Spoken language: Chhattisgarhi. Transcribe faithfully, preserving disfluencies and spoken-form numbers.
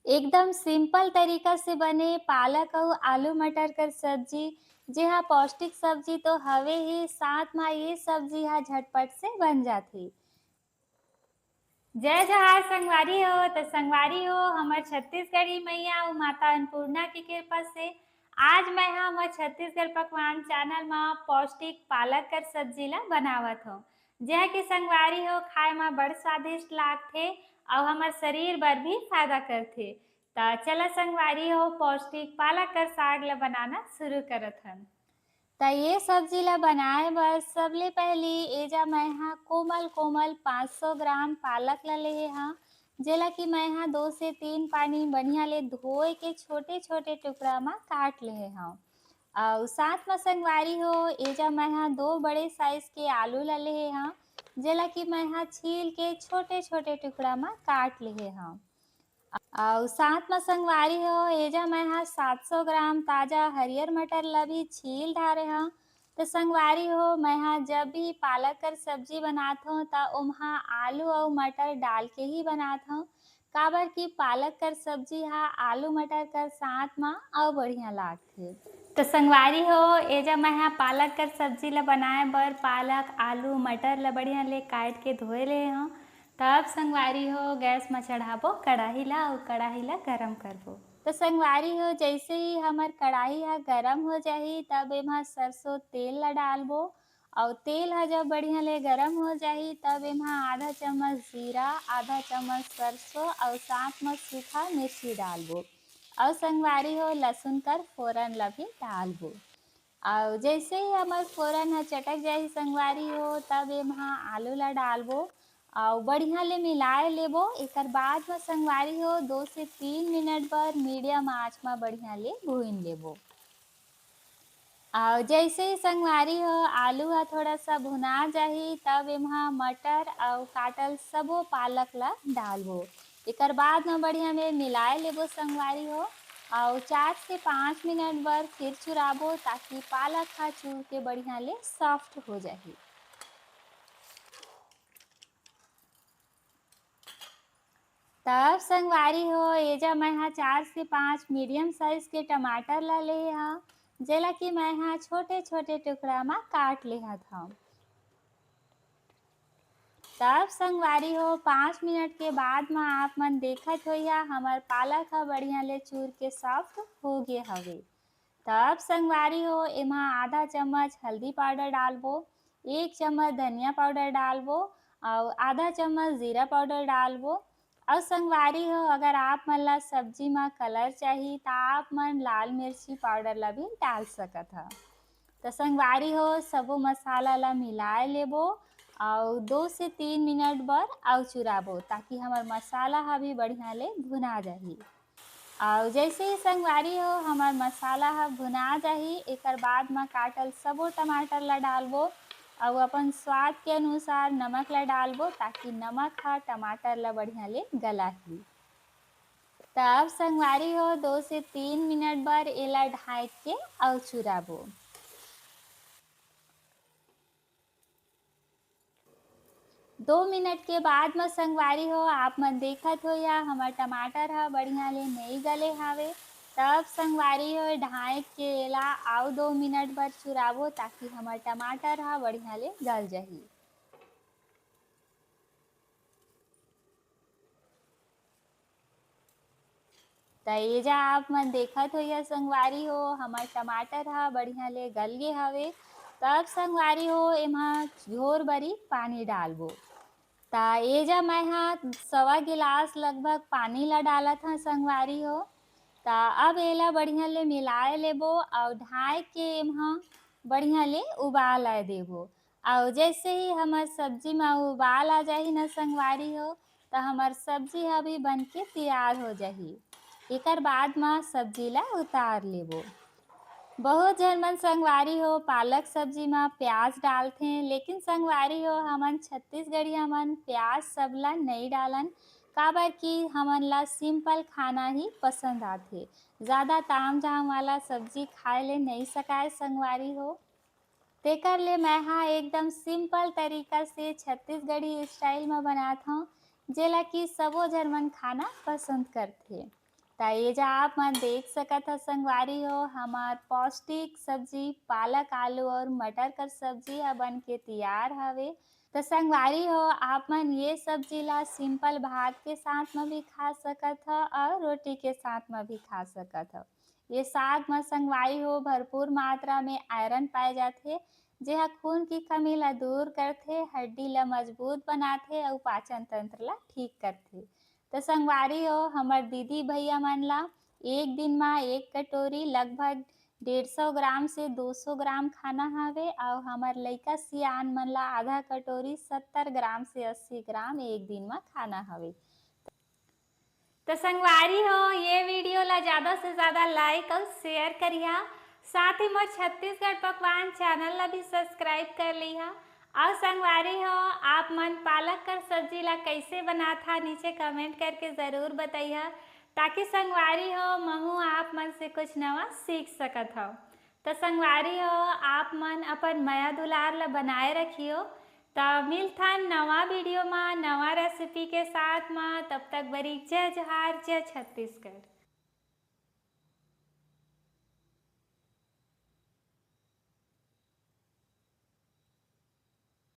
एकदम simple तरीका से बने पालक अउ आलू मटर कर सब्जी, जेहा पौष्टिक सब्जी तो हवे ही, साथ म ये सब्जी हा झटपट से बन जाथे। जय जोहार संगवारी हो। तो संगवारी हो, हमर छत्तीसगढ़ी मैया अउ माता अन्नपूर्णा के कृपा से आज मैं हा हमर छत्तीसगढ़ पकवान चैनल म पौष्टिक पालक कर सब्जी ला बनावत हौं, जेहा के संगवारी हो खाए म बड़ स्वादिष्ट लागथे अउ हमर शरीर बर भी फायदा करथे। त चला संगवारी हो, पौष्टिक पालक कर साग ला बनाना शुरू करत हन। त ये सब्जी ला बनाए बर सबले पहली एजा मैं हा कोमल कोमल पाँच सौ ग्राम पालक ला लेहे हौं, जेला कि मैं हा दो से तीन पानी बढ़िया ले धोए के छोटे छोटे टुकड़ा म काट लेहे हौं। अउ साथ म संगवारी हो, एजा मैं हा दो बड़े size के आलू ला लेहे हौं, जेला कि मैं हा छील के छोटे छोटे टुकड़ा म काट लेहे हौं। अउ साथ म संगवारी हो, एजा मैं हा सात सौ ग्राम ताजा हरियर मटर ला भी छील डारे हौं। त संगवारी हो, मैं हा जब भी पालक कर सब्जी बनात हौं, त ओम्हा आलू अउ मटर डाल के ही बनात हौं, काबर कि पालक कर सब्जी हा आलू मटर कर साथ म अउ बढ़िया लागथे। त संगवारी हो, एजा मैं हा पालक कर सब्जी ला बनाए बर पालक, आलू, मटर ला बढ़िया ले काट के धोए लेहे हौं। तब संगवारी हो, गैस म चढ़ाबो कड़ाही ला अउ कड़ाही ला गरम करबो। त संगवारी हो, जैसे ही हमर कड़ाही हा गरम हो जाही, तब एमा सरसों तेल ला डालबो अउ तेल ह जब बढ़िया ले गरम हो जाही, तब एमा आधा चम्मच जीरा, आधा चम्मच सरसों अउ साथ म सूखा मिर्ची डालबो। अउ संगवारी हो, लहसुन कर फोरन ला भी डालबो। अउ जैसे ही हमर फोरन ह चटक जाही संगवारी हो, तब एमा आलू ला डालबो अउ बढ़िया ले मिलाए लेबो। एकर बाद म संगवारी हो, दो से तीन मिनट बर medium आंच म बढ़िया ले भून लेबो। अउ जैसे ही संगवारी हो, आलू ह थोड़ा सा भुना जाही, तब एमा मटर अउ काटल सबो पालक ला डालबो। एकर बाद म बढ़िया में मिलाए लेबो संगवारी हो, अउ चार से पाँच मिनट बर फिर चुराबो, ताकि पालक ह चूर के बढ़िया ले soft हो जाही। तब संगवारी हो, एजा मैं हा चार से पाँच medium size के टमाटर ला लेहे हौं, जेला कि मैं हा छोटे-छोटे टुकड़ा म काट लेहत हौं। तब संगवारी हो, पाँच मिनट के बाद म आप मन देखत होइहा, हमर पालक ह बढ़िया ले चूर के soft हो गे हवे। तब संगवारी हो, एमा आधा चम्मच हल्दी powder डालबो, एक चम्मच धनिया powder डालबो अउ आधा चम्मच जीरा powder डालबो। अउ संगवारी हो, अगर आप मन ला सब्जी म colour चाही, त आप मन लाल मिर्ची powder ला भी डाल सकत ह। त संगवारी हो, सबो मसाला ला मिलाए लेबो अउ दो से तीन मिनट बर अउ चुराबो, ताकि हमर मसाला ह भी बढ़िया ले भुना जाही। अउ जैसे ही संगवारी हो, हमर मसाला ह भुना जाही, एकर बाद म काटल सबो टमाटर ला डालबो अउ अपन स्वाद के अनुसार नमक ला डालबो, ताकि नमक ह टमाटर ला बढ़िया ले गलाही। त अब संगवारी हो, दो से तीन मिनट बर एला ढांक के अउ चुराबो। दो मिनट के बाद म संगवारी हो, आप मन देखत होइहा, हमर टमाटर ह बढ़िया ले नइ गले हावे। तब संगवारी हो, ढांक के एला अउ दो मिनट बर चुराबो, ताकि हमर टमाटर ह बढ़िया ले गल जाही। त एजा आप मन देखत होइहा संगवारी हो, हमर टमाटर ह बढ़िया ले गल गे हवे। तब संगवारी हो, एमा झोर बरी पानी डालबो। त एजा मैं ह सवा गिलास लगभग पानी ला डालत हं संगवारी हो। त अब एला बढ़िया ले मिलाए लेबो अउ ढांक के एमा बढ़िया ले उबाल आए देबो। अउ जैसे ही हमर सब्जी म उबाल आ जाही न संगवारी हो, त हमर सब्जी ह भी बन के तैयार हो जाही। एकर बाद म सब्जी ला उतार लेबो। बहुत झन मन संगवारी हो, पालक सब्जी म प्याज डालथें, लेकिन संगवारी हो, हमन छत्तीसगढ़िया मन प्याज सब ला नइ डालन, काबर कि हमन ला simple खाना ही पसंद आथे। ज्यादा ताम झाम वाला सब्जी खाए ले नइ सकाय संगवारी हो। तेकर ले मैं हा एकदम simple तरीका से छत्तीसगढ़ी style म बनात हंव, जेला कि सबो झन मन खाना पसंद करथे। त ये जा आप मन देख सकत ह संगवारी हो, हमर पौष्टिक सब्जी पालक, आलू और मटर कर सब्जी ह बन के तैयार हवे। त संगवारी हो, आप मन ये सब्जी ला simple भात के साथ म भी खा सकत ह और रोटी के साथ म भी खा सकत ह। ये साग म संगवारी हो भरपूर मात्रा में iron पाए जाथे, जे ह खून की कमी ला दूर करथे, हड्डी ला मजबूत बनाथे अउ पाचन तंत्र ला ठीक करथे। त संगवारी हो, हमर दीदी भैया मन ला एक दिन म एक कटोरी लगभग डेढ़ सौ ग्राम से दो सौ ग्राम खाना हवे, अउ हमर लइका सियान मन ला आधा कटोरी सत्तर ग्राम से अस्सी ग्राम एक दिन म खाना हवे। त संगवारी हो, ये video ला ज्यादा से ज्यादा like अउ share करिहा, साथ ही मोर छत्तीसगढ़ पकवान channel ला भी subscribe कर लिहा। अउ संगवारी हो, आप मन पालक कर सब्जी ला कैसे बनाथा, नीचे comment करके जरूर बतैहा, ताकि संगवारी हो, महू आप मन से कुछ नवा सीख सकत हव। त संगवारी हो, आप मन अपन मया दुलार ला बनाए रखियो। त मिलथन नवा video मा, नवा recipe के साथ मा। तब तक बरी जय जोहार, जय छत्तीसगढ़।